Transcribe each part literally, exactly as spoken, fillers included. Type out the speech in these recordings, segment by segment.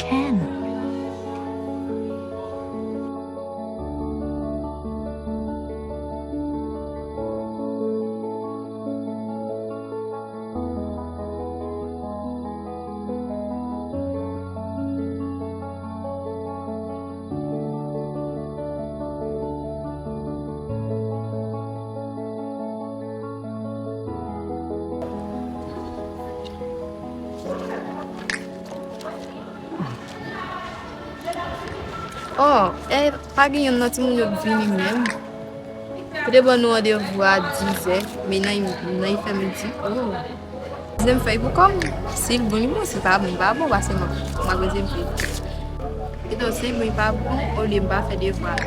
Ten. Oh, eh, pa gen yonn nan timoun yo k vini menm. Yo te ban nou randevou a dizè, men nan, nan li fè midi. Oh. Dezyèm fèy pou kò m. Si l bon, li bon, si l pa bon, li pa bon, paske m ap, m ap rete vre. Etan, si l bon, li pa bon, olye m pa fè devwa.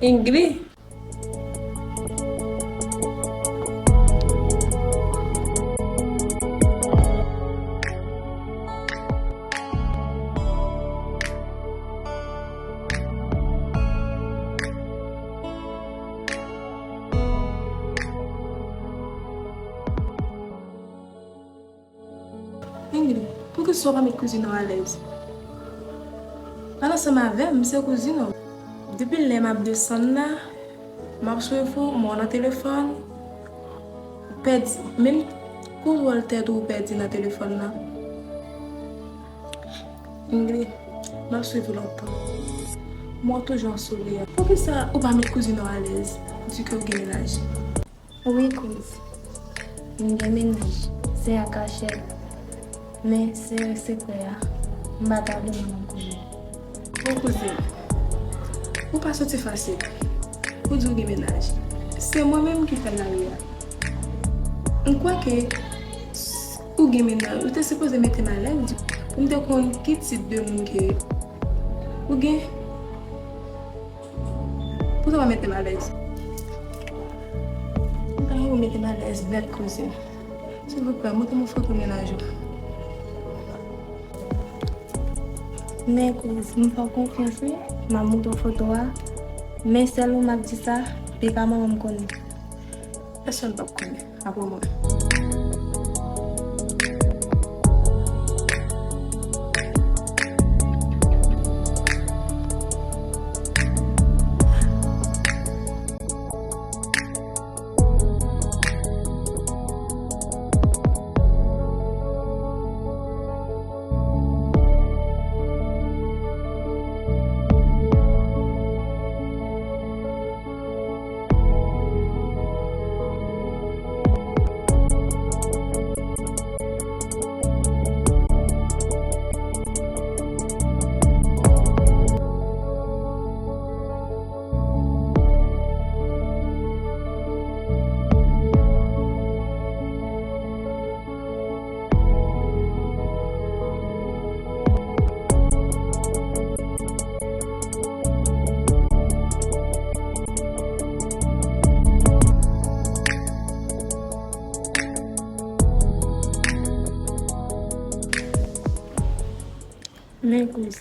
Ingrid. Ingrid, poukisa w pa met kouzin ou alèz? Al ansanm avè m, m se kouzin ou. Depi lè m ap desann la, m ap swiv ou, m wè w nan telefòn. Ou pèdi, menm kontwòl tèt ou, ou pèdi nan telefòn nan. Ingrid, m ap swiv ou lontan. M wè w toujou an solèy. Poukisa ou pa met kouzin ou alèz, di ke w gen mennaj? Wi, kouz. M gen mennaj. Se an kachèt. Men se sekrè a. M pa ta vle moun nan konnen. Bon, kouzin, ou pa soti fasil. Ou di w gen mennaj. Se mwen menm ki fè l lari a. M kwè ke s-, ou gen mennaj. Ou te sipoze mete m alèz pou m te konn ki tip de moun ke ou gen. Poukisa w pa mete m alèz? Ou ta renmen mete m alèz nèt, kouzin. Silvouplè, montre m yon foto mennaj ou. Men, kouz, m fè w konfyans, wi. M ap montre w foto a. Men sèl ou m ap di sa, pika manman m konnen. Pèsonn p ap konnen. Apre mwen. Men kouz,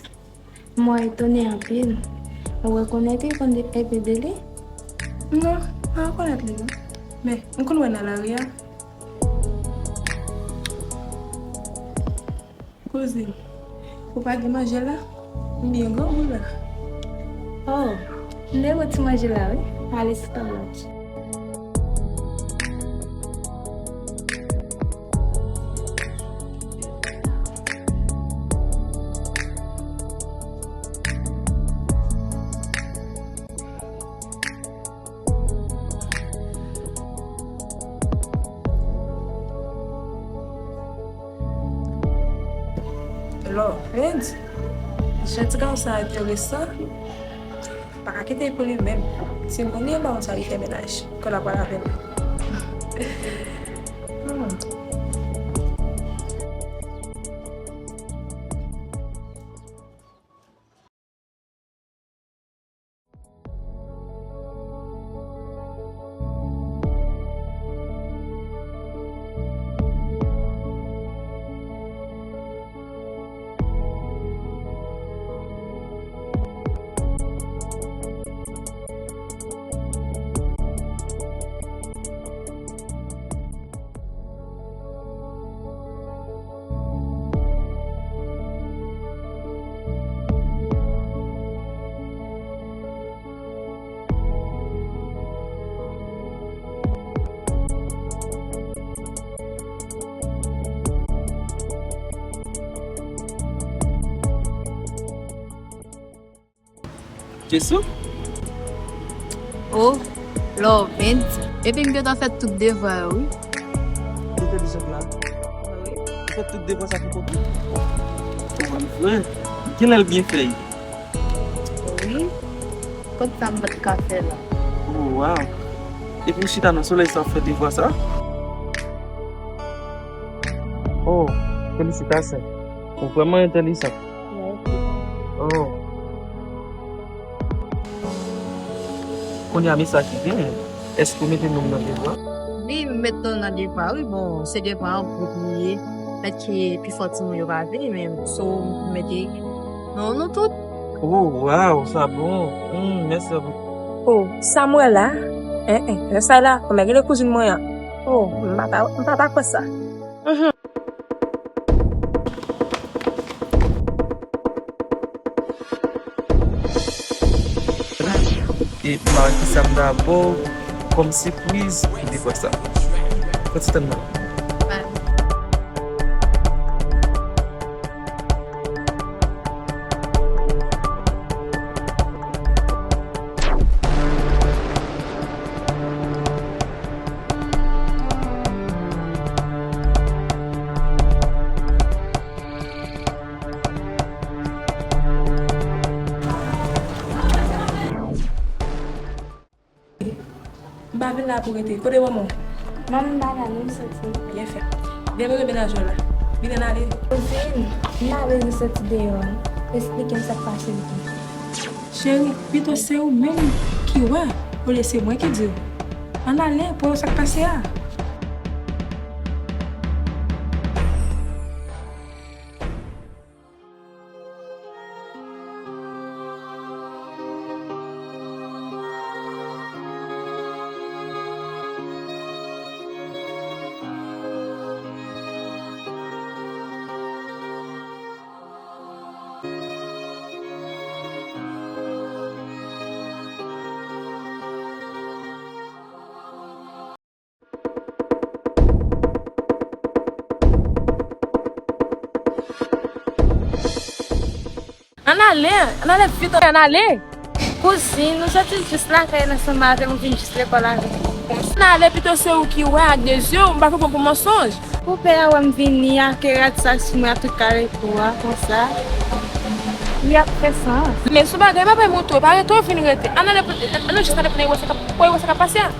m wè etone anpil. Ou rekonèt li konn epe de li? Non, m pa rekonèt li non. Men, m konn wè nan lari a. Kouzin, ou pa gen manje la? M byen grangou la. Oh, m te gon ti manje la wi. Ale sou tab la. Oh, Vince, jan ti gason sa enteresan, pa ka kite l pou li menm. Si moun li ba w sa, li fè mennaj. Ke l ap pale avè l. Hmm. Jesou? Oh, Lovens. Epi m gentan fè tout devwa yo, wi. Ou te di sòt la? Wi. Ou fè tout devwa sa pou kòb ou? Kòman vre? Genlè l byen fè. Wi. Kot sa m pa t ka fè la? Oh, wow. Epi w chita nan solèy sa w ap fè devwa sa? Oh, felisitasyon. Ou vrèman entèlijan. Mèsi. Oh. Kounye a, men sa ki gen. Èske w mete non m nan devwa? Wi, m met non w nan devwa, wi. Bon, se devwa an gwoup li ye. Pètke pifò timoun yo pa vini, men so m mete non nou tout. Oh, wow, sa bon. Hmm, mèsi anpil. Oh, sa m wè la? En, en, lè sa la, kòmè gen de kouzin mwen an. Oh, m pa ta, m pa ta kwè sa. Mhm. E mari sa m dabò kòm sipriz pou devwa sa. Fò ti tann mwen. M pa vin la pou rete. Kote manman w? Manman m pa la, non, m soti. Byen fè. Demen menaj ou la. Vin, ann ale. Vin, m pa bezwen soti deyò a. Esplike m sa k pase pito. Cheri, pito se ou menm ki wè, olye se mwen ki di w. Ann ale pou w wè sa k pase a. Ann ale, ann ale vit, ann ale. Kouzin, nou soti jis lakay ansanm avè m, ou vin jis lekòl avè m. Ann ale pito, se ou ki wè ak de zye w, m pa pran pou mansonj. Pou pè a wè m vini a, ke rad sa sou mwen ak tout kale kou a, konsa. Li ap fè sans. Men sou bagay, pa bay mouton, pa rete w vin rete. Ann ale, ann ale jis ann ale pou nou wè sa k ap, pou nou wè sa k ap pase a.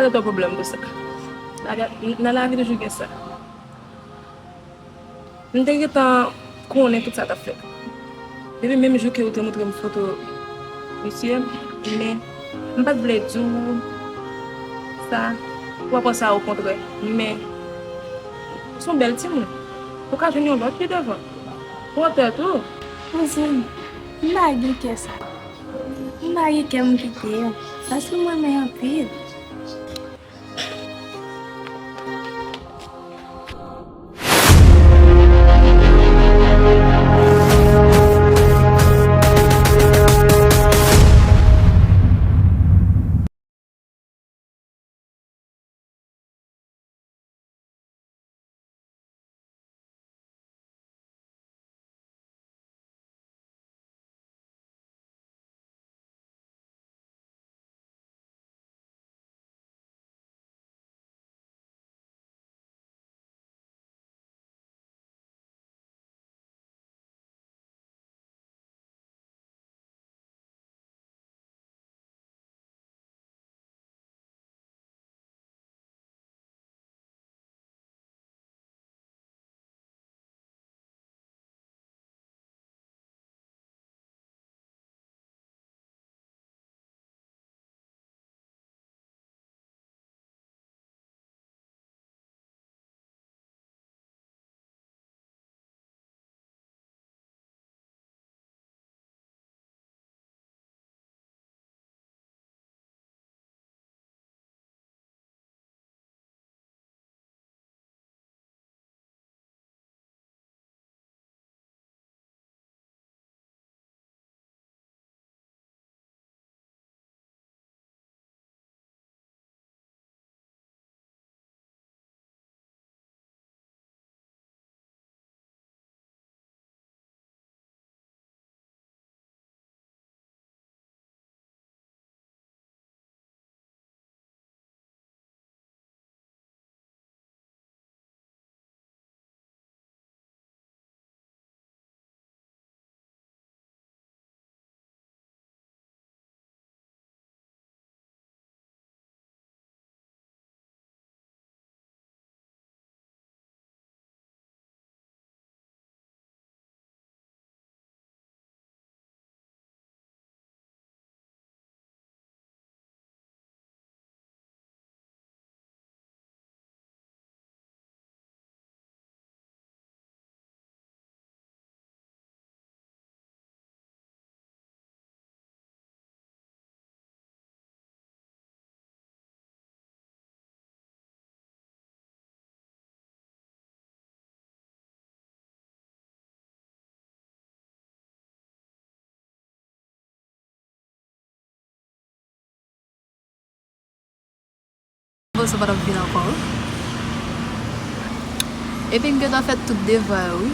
Sa twò pwoblèm pou sa. Nan lavi toujou gen sa. M te gentan konnen tout sa t ap fèt. Depi menm jou ke ou te montre m foto misye, men m pa t vle di w sa, ou pa panse a okontrè, men ou se yon bèl timoun. Ou ka jwenn yon lòt pi devan. Ou wè tou. Kouzin, m pa gen kè sa. M pa gen kè m kite l, paske m renmen l anpil. Bon, sa pa t ap vin ankò. Epi m gentan fè tout devwa yo, wi.